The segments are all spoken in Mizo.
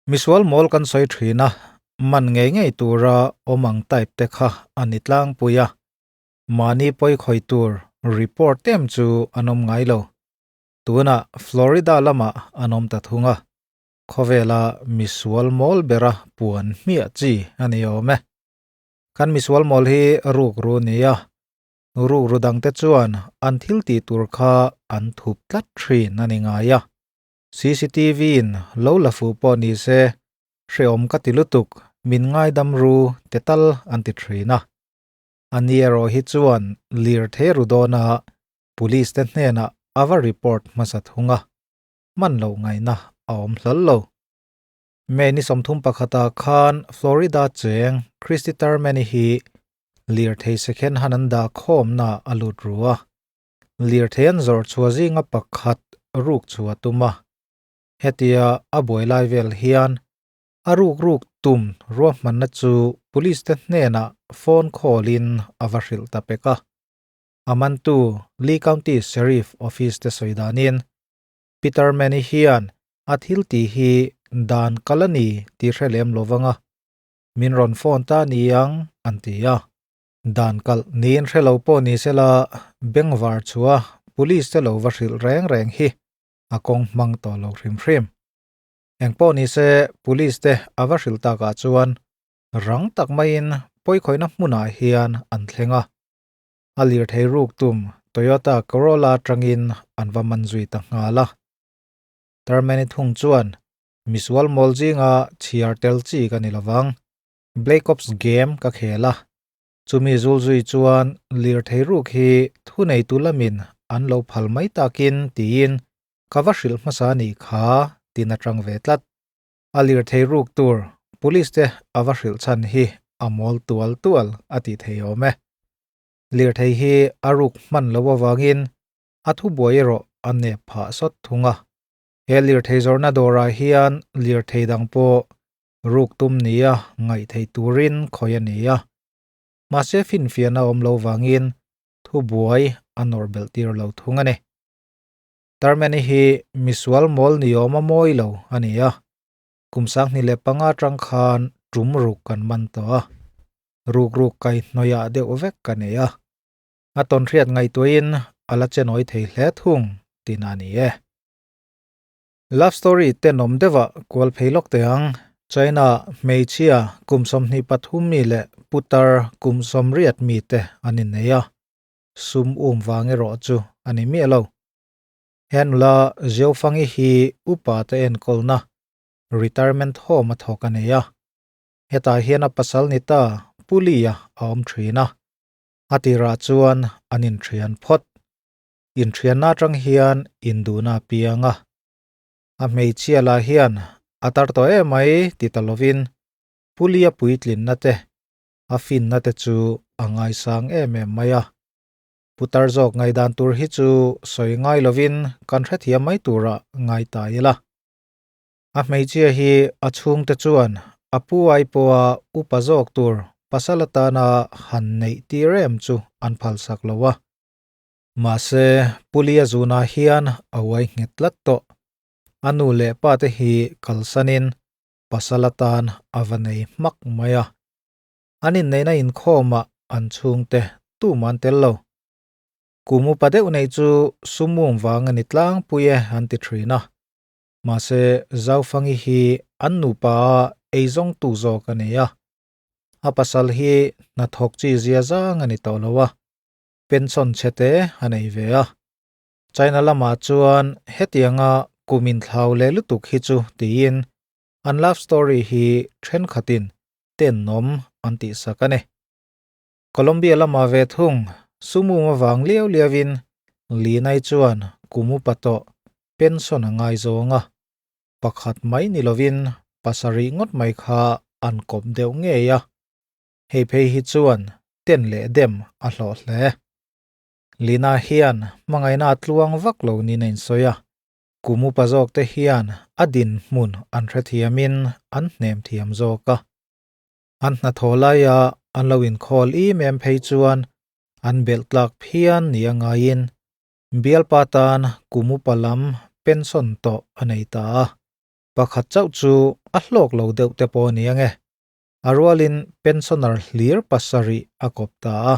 Misual mawl kan sawi thin a, man ngei ngei tura awm ang type te kha a ni tlangpui a, mahni pawi khawi tur report em chu an awm ngai lo. Tunah Florida lamah an awm ta thung a, khawvela misual mawl bera puan hmiah chi a ni awm e. Kan misual mawl hi rukru ni a, rukru dangte chuan an thil tih tur kha an thup tlat thin a ni ngai a. CCTV in lo la fuh pawh ni se, hrehawm ka ti lutuk, min ngaidam ru te tal an ti thin a. A ni erawh hi chuan lirthei ru dawna police te hnenah a va report hmasa thung a, hman loh ngaihna a awm hlawl lo. May ni 31 ah khan Florida cheng Christy Turman-i hi lirthei second hand an dah khawmna a lut ru a. Lirthei an zawrh chhuah zinga pakhat ruk chu a tum a. Hetia a buai lai vel hian a ruk ruk tum ruahmanna chu police te hnenah phone call in a va hrilh ta pek a. A mantu Lee County Sheriff Office te sawi danin Peter Manny hian a thil tih hi dan kal a ni tih hre lem lo vang a, min rawn phone ta niang an ti a. Dan kalh niin hre lo pawh ni sela bengvar chhuah police te lo va hrilh reng reng hi a kawng hmang tawh lo hrim hrim. Engpawh ni se police te a va hrilh takah chuan rang tak maiin pawikhawihna hmunah hian an thleng a. A lirthei ruk tum Toyota Corolla atangin an va man zui ta nghal a. Termeni thung chuan misual mawl zinga chhiar tel chi ka ni lovang. Black Ops game ka khel a, chumi zul zui chuan lirthei ruk hi thuneitu lamin an lo phal mai takin tiin ka va hrilh hmasa a nih kha tin a tang ve tlat. A lirthei ruk tur police te a va hrilh chhan hi a mawl tual tual a tih thei awm e. Lirthei hi a ruk hman loh avangin a thubuai erawh a nep phah sawt thung a. He lirthei zawrhna dawrah hian lirthei dang pawh ruk tum nia ngaih theih turin khawi a ni a, mahse finfiahna awm lo vangin thubuai a nawrh belh tir lo thung a ni. Termeni hi misual mawl ni awm a mawi lo a ni a, kum 2005 atang khan tum ruk kan man tawh a, ruk ruk kai hnawihah deuh vek ka nei a, a tawnhriat ngaihtuahin a la che nawi thei hle thung tihna a ni e. Love story tenawm deuhah kual phei lawk teh ang. China hmeichhia kum 23 mi leh putar kum 80 mi te an innei a, sum um vang erawh chu a ni miah lo. He nula Xiaofangi hi upa te enkawlna retirement home a thawk a nei a, hetah hian a pasal ni ta Pu Lia a awm thin a, a tirah chuan an inthian phawt. Inthianna atang hian induhna a piang a, a hmeichhia lah hian a tar tawh em mai ti ta lovin Pulia puitlinna te, a finna te chu a ngaisang em em mai a. Putar zawk ngaihdan tur hi chu sawi ngai lovin kan hrethiam mai turah ngai ta ila. A hmeichhia hi a chhungte chuan a pu ai pawha upa zawk tur pasal atana han neih tir em chu an phalsak lo a. Mahse, Pulia zunah hian a uai nghet tlat tawh. A nu leh pa te hi kalsanin pasal atan a va nei hmak mai a. An inneihna inkhawmah an chhungte tumah an tel lo. Kum upa deuh neih chu sumum vang a ni tlangpui e an ti thin a. Mahse, Zaufangi hi an nupa a eizawngtu zawk a ni a. A pasal hi hnathawk chi zia zang a ni tawh lo a. Pension chhe te a nei ve a. China lamah chuan hetianga kum inthlau leh lutuk hi chu tiin an love story hi thenkhatin tennawm an tihsak a ni. Colombia lamah ve thung sumum avang liau liauin Linai chuan kum upa tawh pension a ngai zawng a, pakhat mai ni lovin pasarih ngawt mai kha an kawp deuh ngei a. Hei phei hi chuan ten leh dem a hlawh hle. Lina hian hmangaihna a tluang vak lo niin a insawi a, kum upa zawk te hian a dinhmun an hrethiamin an hnem thiam zawk a. An hnathawh laia an lo inkhawl im em phei chuan an belh tlak phian nia ngaiin bialpa tan kum upa lam pension tawh a nei ta a. Pakhat chauh chu a hlawk lo deuh te pawh a ni ange. A rualin pensioner hlir pasarih a kawp ta a.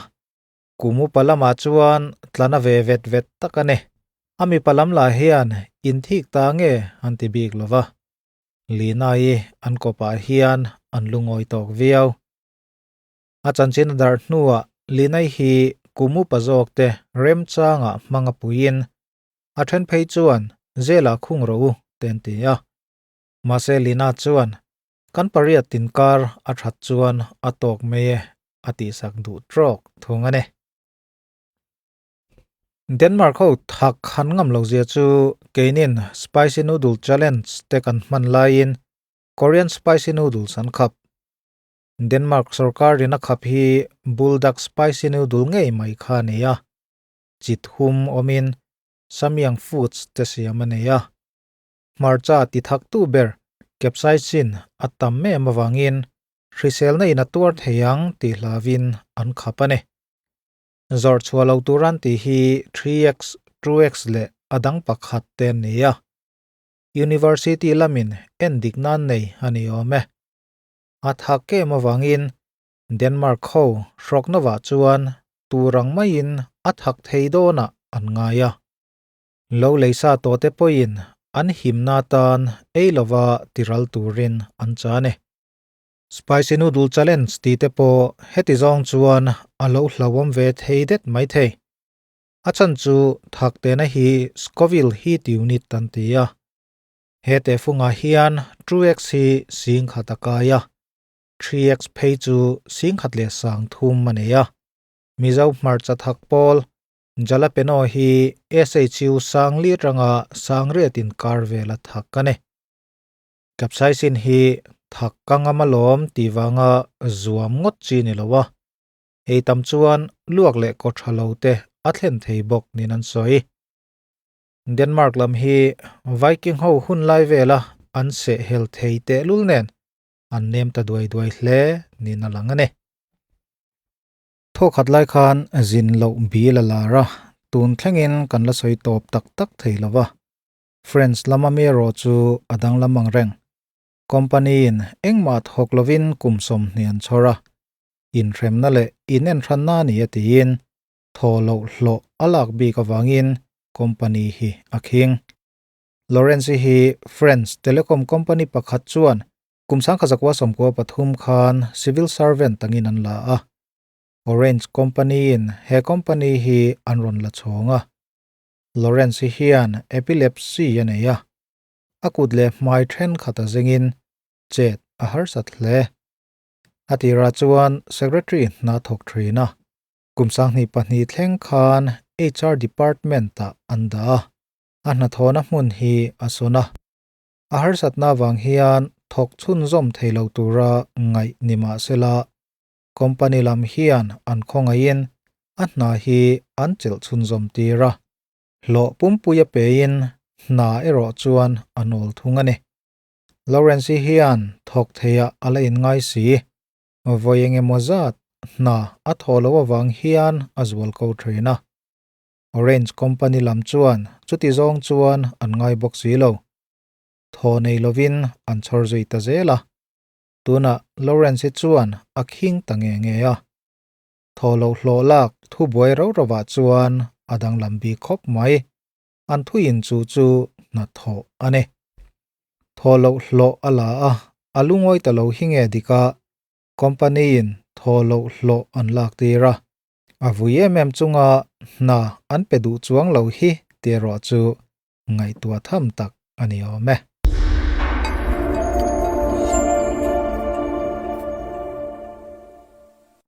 Kum upa lamah chuan tlana ve vet vet tak a ni. A mipa lam lah hian inthik ta nge an ti bik lo va. Lina-i an kawpah hian an lungawi tawk viau. A chanchin a darh hnuah Lina-i hi kum upa zawk te remchangah hmang a puiin a then phei chuan Zela khung rawh u te an ti a. Mahse Lina chuan Kan pariat tinkar a that chuan a tawk mai e a tihsak duh trawk thung a ni. Denmark ho thak han ngam lo zia chu keinin spicy noodle challenge te kan hman laiin Korean spicy noodles an khap. Denmark sorkar in a khap hi Buldak spicy noodle ngei mai kha a ni a, chit hum awmin Samyang Foods te siam a nei a. Hmarcha ti thaktu ber capsaicin a tam em avangin hriselna in a tuar thei ang tih hlavin an khap a ni. Zawrh chhuah lo tur an tih hi 3X, 2X leh a dang pakhat te an ni a. University lamin en dik nan nei a ni awm e. A thak em avangin Denmark ho hrawkna vah chuan tur ang maiin a thak thei dawnah an ngai a. Lo leisa tawh te pawhin an himna atan ei lova tiral turin an cha a ni. Spicy Noodle Challenge tih te pawh heti zawng chuan a lo hlauhawm ve thei det mai thei. A chhan chu Thaktena hi Scoville Heat Unit an ti a. He tehfungah hian 2X hi singkhat a kai a, 3X phei chu singkhat leh sangthum a nei a. Mizo hmarcha thak pawl Jalapeno hi SHU sangli atanga sangriat inkar vel a thak a ni. Capsaicin hi thak ka ngam alawm tih vanga zuam ngawt chi ni lo a, ei tam chuan luak leh kaw tha lo te a thlen thei bawk niin an sawi. Denmark lam hi Viking ho hun lai vela an seh hel thei tehlul nen an nem ta duai duai hle niin a lang a ni. Thawkhat lai khan zin loh bil a lar a, tun thlengin kan la sawi tawp tak tak thei lo va. French lama mi erawh chu a danglam ang reng. Company in engmah thawk lovin kum 20 an chhawr a, inhremna leh inenhranna a ni a tiin thaw loh hlawh a lak bik avangin company hi a khing. Lawrence hi French telecom company pakhat chuan kum 1993 khan civil servant angin an la a. Orange company in he company hi an rawn la chhawng a. Lawrence hian epilepsy a nei a, a kut leh hmai thenkhat a zengin chet a harsat hle. A tirah chuan secretary hna thawk thin a, kum 22 thleng khan HR department-ah an dah a, a hnathawhna hmun hi a sawn a. A harsatna avang hian thawk chhunzawm thei lo tura ngaih ni mah sela, company lam hian an khawngaihin a hna hi an chelh chhunzawm tir a, hlawh pumpuia pein hna erawh chuan a nawl thung a ni. Lawrence-i hian thawk theiah a la inngai si, vawi eng emaw zat hna a thawh loh avang hian a zual ko thin a. Orange company lam chuan chuti zawng chuan an ngai bawk si lo. Thaw nei lovin an chhawr zui ta zel a. Tunah Lawrence-i chuan a khing ta nge nge a. Thaw loh hlawh lak thu buai rau rauah chuan a danglam bik khawp mai. An thuin chu chu hnathawh a ni. Thaw loh hlawh a la a, a lungawi ta lo hi nge dik a, company-in thaw loh hlawh an lak tir a. A vui em em chunga hna an pe duh chuang lo hi tih erawh chu ngaihtuah tham tak a ni awm e.